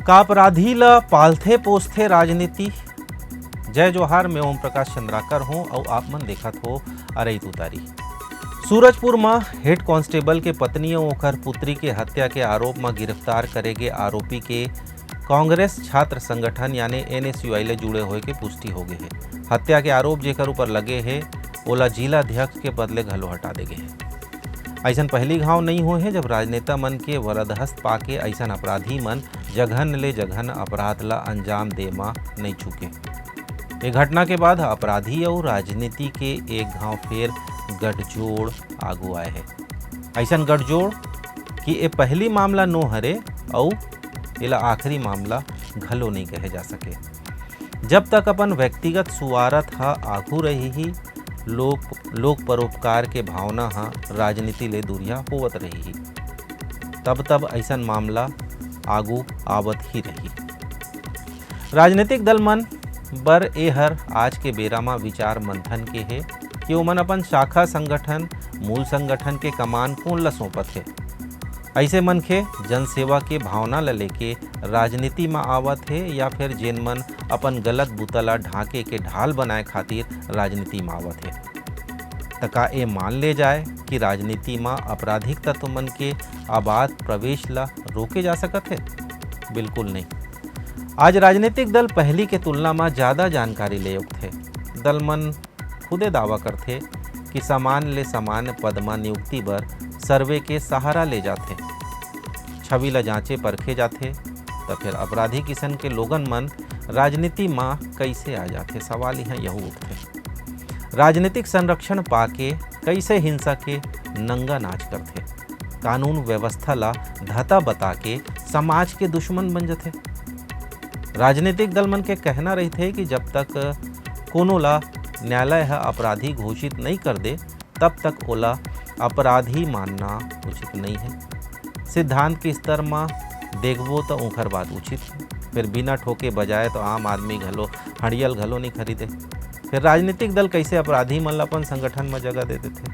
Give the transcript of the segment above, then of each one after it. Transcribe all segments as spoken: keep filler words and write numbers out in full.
का अपराधी ल पालथे पोसथे राजनीति? जय जोहार, मैं ओम प्रकाश चंद्राकर हूं अउ आप मन देखत हो अरई तुतारी। सूरजपुर म हेड कांस्टेबल के पत्नी अउ ओकर पुत्री के हत्या के आरोप म गिरफ्तार करे गे आरोपी के कांग्रेस छात्र संगठन यानी एनएसयूआई ले जुड़े होए के पुष्टि हो गे हे। हत्या के आरोप जेकर ऊपर लगे हे, ओला जिला अध्यक्ष के पद ले घलो हटा दे गे हे। अइसन पहली घाव नइ होए हे, जब राजनेता मन के वरदहस्त पाके अइसन अपराधी मन जघन ले जघन अपराध ला अंजाम दे म नइ चूके। ए घटना के बाद अपराधी अउ राजनीति के एक घाव फेर गठजोड़ आगू आए हे। अइसन गठजोड़ कि ए पहली मामला नो हरे अउ एला आखिरी मामला घलो नइ कहे जा सके। जब तक अपन व्यक्तिगत सुवारथ ह आगू रही ही, लोक, लोक परोपकार के भावना ह राजनीति ले दूरिहा होवत रही ही, तब तब अइसन मामला आगू आवत ही रही। राजनीतिक दल मन बर ए हर आज के बेरा म विचार मंथन के हे कि ओमन अपन शाखा संगठन, मूल संगठन के कमान कोन ल सौंपत हे। अइसे मनखे जनसेवा के भावना ल लेके राजनीति म आवत हे या फिर जेन मन अपन गलत बुता ल ढांके के ढाल बनाए खातिर राजनीति म आवत हे। त का ए मान ले जाए कि राजनीति म आपराधिक तत्व मन के अबाध प्रवेश ल रोके जा सकत हे? बिल्कुल नहीं। आज राजनीतिक दल पहली के तुलना म ज्यादा जानकारी ले उठथे। दल मन खुदे दावा करथे कि सामान्य ले सामान्य पद म नियुक्ति बर सर्वे के सहारा ले जाथे। छवि ल जांचे परखे जाथे, त फेर अपराधी किसन के लोगन मन राजनीति म कइसे आ जाथे, सवाल इहां यहू उठथे। राजनीतिक संरक्षण पाके कइसे हिंसा के नंगा नाच करथे, कानून व्यवस्था ला धता बता के समाज के दुश्मन बन जथे। राजनीतिक दल मन के कहना रहिथे कि जब तक कोनो ला न्यायालय ह अपराधी घोषित नइ कर दे, तब तक ओला अपराधी मानना उचित नइ हे। सिद्धांत के स्तर म देखबो त उंखर बात उचित हे, फेर बिना ठोके बजाए तो आम आदमी घलो हड़ियल घलो नइ खरीदे। फेर राजनीतिक दल कइसे अपराधी मन ल अपन संगठन म जगह दे देथे?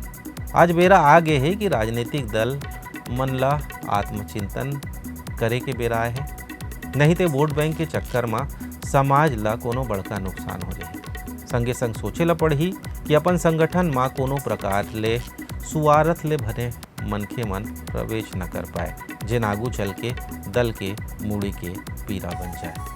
आज बेरा आ गे हे कि राजनीतिक दल मन ल आत्मचिंतन करे के बेरा आए हे, नहीं ते वोट बैंक के चक्कर म समाज ल कोनो बड़का नुकसान हो जाही। संगे संग सोचे ल पड़ही कि अपन संगठन म कोनो प्रकार ले सुवारथ ले भरे मनखे मन प्रवेश न कर पाए, जेन आगू चल के दल के मुड़ी के पीरा बन जाए।